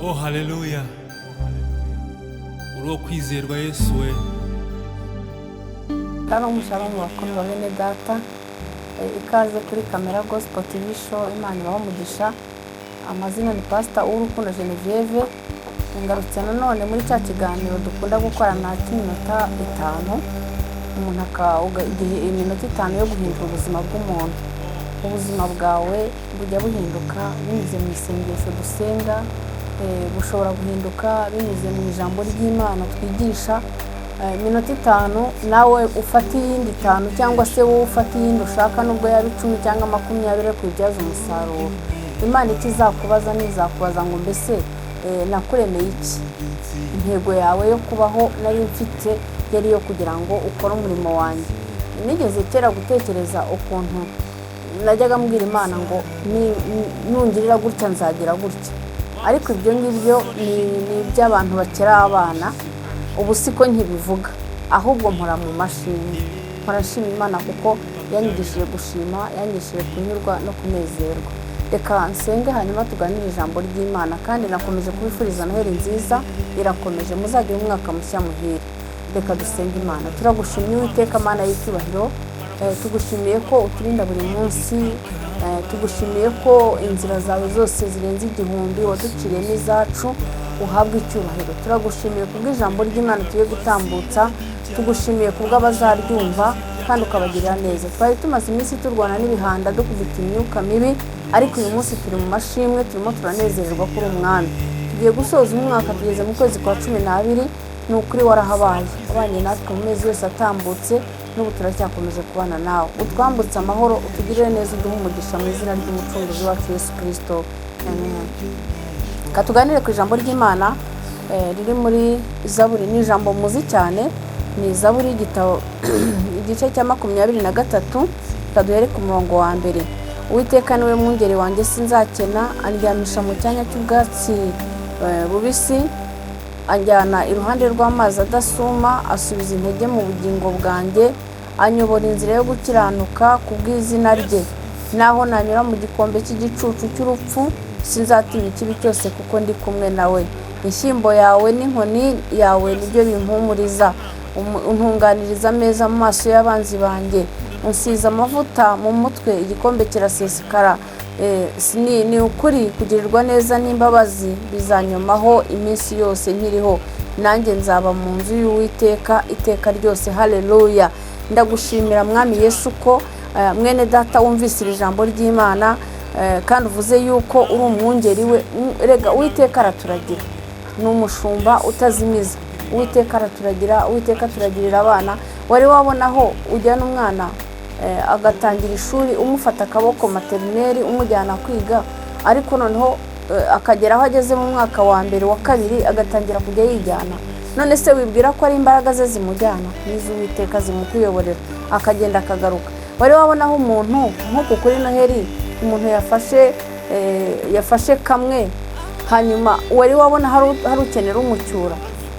Oh, haleluya! Uri uwo kwizerwa, Yesu we. Shalom, shalom, bakundwa bene data. Ikaze kuri Kamera Gospel TV Show. Imana ibahe umugisha. Amazina ni Pastor Uwurukundo Genevieve. Ngarutse nanone muri cya kiganiro dukunda gukorana cy'iminota 5, umuntu igihe iminota 5 yo guhindura ubuzima bw'umuntu. Ubuzima bwawe bujya buhinduka binyuze mu isengesho dusenga, bushobora guhinduka binyuze mu ijambo ry'Imana twigisha. Iminota 5, nawe ufata iyindi 5, cyangwa se wowe ufata iyindi ushaka, nubwo yaba 10 cyangwa 20, kubibyaza umusaruro. Imana icyo izakubaza, ntizakubaza ngo: "Mbese nakuremeye iki?" Intego yawe yo kubaho nari mfite yari iyo kugira ngo ukore umurimo wanjye. Nigeze kera gutekereza ukuntu najyaga mbwira Imana ngo: "Nungirira gutya, nzagira gutya." Ariko ibyo ngibyo ni iby'abantu bakiri abana. Ubu siko nkibivuga, ahubwo mpora mu mashimwe, mpora nshima Imana kuko yanyigishije gushima, yanyigishije kunyurwa no kunezerwa. Reka nsenge, hanyuma tuganire ijambo ry'Imana. Kandi nakomeje kubifuriza Noheli nziza, irakomeje, muzagire umwaka mushya muhire. Reka dusenge Imana. Turagushimye, Uwiteka Mana y'icyubahiro. Tugushimiye ko uturinda buri munsi. Tugushimiye ko inzira zawe zose zirenze igihumbi waduciriye n'izacu. Uhabwe icyubahiro. Turagushimiye kubw'ijambo ry'Imana tugiye gutambutsa. Tugushimiye kubw'abazaryumva kandi ukabagirira neza. Twari tumaze iminsi turwana n'ibihanda, dukubita imyuka mibi, ariko uyu munsi turi mu mashimwe, turimo turanezererwa kuri Umwami. Tugiye gusoza umwaka, tugeze mu kwezi kwa 12. Ni ukuri warahabaye, wabanye natwe mu mezi yose atambutse, n'ubu turacyakomeje kubana nawe. Utwambutse amahoro, utugirire neza, uduhe umugisha, mu izina ry'Umucunguzi wacu Yesu Kirisito, amen. Reka tuganire ku ijambo ry'Imana riri muri Zaburi. Ni ijambo muzi cyane, ni Zaburi y'igitabo, igice cya 23. Reka duhere ku murongo wa mbere. "Uwiteka niwe mwungeri wanjye, sinzakena. Andyamisha mu cyanya cy'ubwatsi bubisi, anjyana iruhande rw'amazi adasuma. Asubiza intege mu bugingo bwanjye, anyobora inzira yo gukiranuka ku bw'izina rye. Naho nanyura mu gikombe cy'igicucu cy'urupfu, sinzatinya ikibi cyose, kuko ndi kumwe nawe. Inshyimbo yawe n'inkoni yawe nibyo bimpumuriza. Untunganiriza ameza mu maso y'abanzi banjye. Unsize amavuta mu mutwe, igikombe kirasesekara. Ni ukuri, kugirirwa neza n'imbabazi bizanyomaho iminsi yose nkiriho, nanjye nzaba mu nzu y'Uwiteka iteka ryose." Haleluya! Ndagushimira, Mwami Yesu, ko mwene data wumvise iri jambo ry'Imana, kandi uvuze yuko uri umwungeri we. Rega Uwiteka araturagira, ni umushumba utazimiza. Uwiteka araturagira, Uwiteka aturagirira abana. Wari wabona aho ujyana umwana agatangira ishuri, umufata akaboko maternelle, umujyana kwiga, ariko noneho akagera aho ageze mu mwaka wa mbere, wa kabiri, agatangira kujya yijyana? None se wibwira ko ari imbaraga ze zimujyana? N'iz'Uwiteka zimukuyoborera, akagenda akagaruka. Wari wabona aho umuntu, nk'uku kuri Noheli, umuntu yafashe kamwe, hanyuma wari wabona hari ukenera umucyura?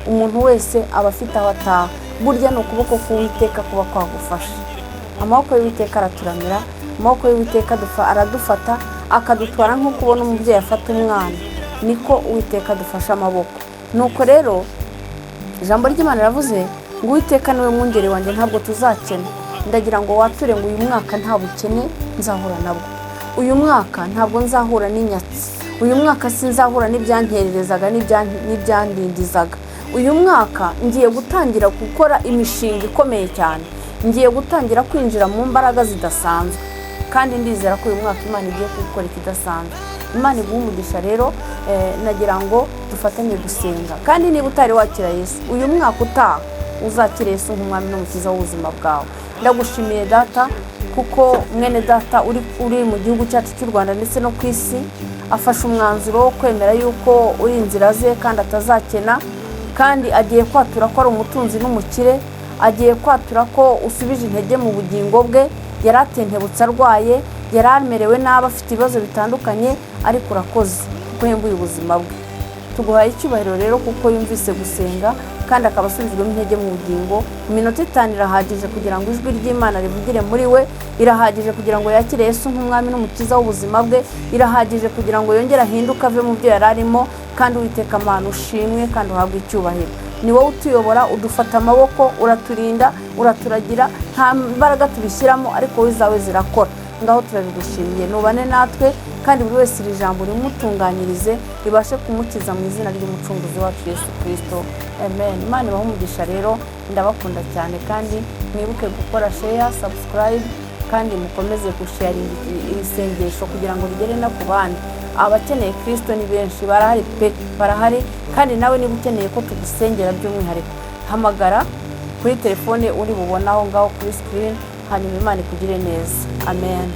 Umuntu wese aba afite aho ataha. Burya ni ukuboko k'Uwiteka kuba kwagufasha. Amaboko y'Uwiteka araturamira, amaboko y'Uwiteka aradufata akadutwara, nk'uko ubona umubyeyi afata umwana, niko Uwiteka adufashe amaboko. Nuko rero ijambo ry'Imana riravuze ngo: "Uwiteka niwe mwungeri wanjye, ntabwo tuzakena." Ndagira ngo wature ngo: "Uyu mwaka nta bukene nzahura nabwo. Uyu mwaka ntabwo nzahura n'inyatsi. Uyu mwaka sinzahura n'ibyankererezaga n'ibyandindizaga. Uyu mwaka ngiye gutangira gukora imishinga ikomeye cyane, ngiye gutangira kwinjira mu mbaraga zidasanzwe." Kandi ndizera ko uyu mwaka Imana igiye gukora ikidasanzwe. Imana iguha umugisha. Rero nagira ngo dufatanye gusenga. Kandi niba utari wakira Yesu, uyu mwaka utaha uzakire Yesu nk'Umwami n'Umukiza w'ubuzima bwawe. Ndagushimiye, Data, kuko mwene data uri mu gihugu cyacu cy'u Rwanda ndetse no ku isi afashe umwanzuro wo kwemera yuko uri inzira ze kandi atazakena, kandi agiye kwatura ko ari umutunzi n'umukire. Agiye kwatura ko usubije intege mu bugingo bwe. Yari atentebutse, arwaye, yari amerewe nabi, afite ibibazo bitandukanye, ariko urakoze kuko uhembuye ubuzima bwe. Tuguhaye icyubahiro rero kuko yumvise gusenga kandi akaba asubijwemo intege mu bugingo. Iminota 5 irahagije kugira ngo ijwi ry'Imana rivugire muri we, irahagije kugira ngo yakire Yesu nk'Umwami n'Umukiza w'ubuzima bwe, irahagije kugira ngo yongere ahinduke, ave mu byo yari arimo. Kandi Uwiteka Mana, ushimwe kandi uhabwe icyubahiro. Ni wowe utuyobora, udufata amaboko, uraturinda, uraturagira. Nta mbaraga tubishyiramo, ariko wowe izawe zirakora. Ngaho turabigushimiye, nubane natwe, kandi buri wese iri jambo rimutunganyirize, ribashe kumukiza mu izina ry'Umucunguzi wacu Yesu Kirisito, amen. Imana ibahe umugisha. Rero ndabakunda cyane, kandi mwibuke gukora share, subscribe, kandi mukomeze gusharinga iri sengesho kugira ngo rigere no ku bandi. Abakeneye Kirisito ni benshi, barahari pe, barahari. Kandi nawe niba ukeneye ko tugusengera by'umwihariko, hamagara kuri telefone uri bubone aho ngaho kuri screen, hanyuma Imana ikugire neza. Amen.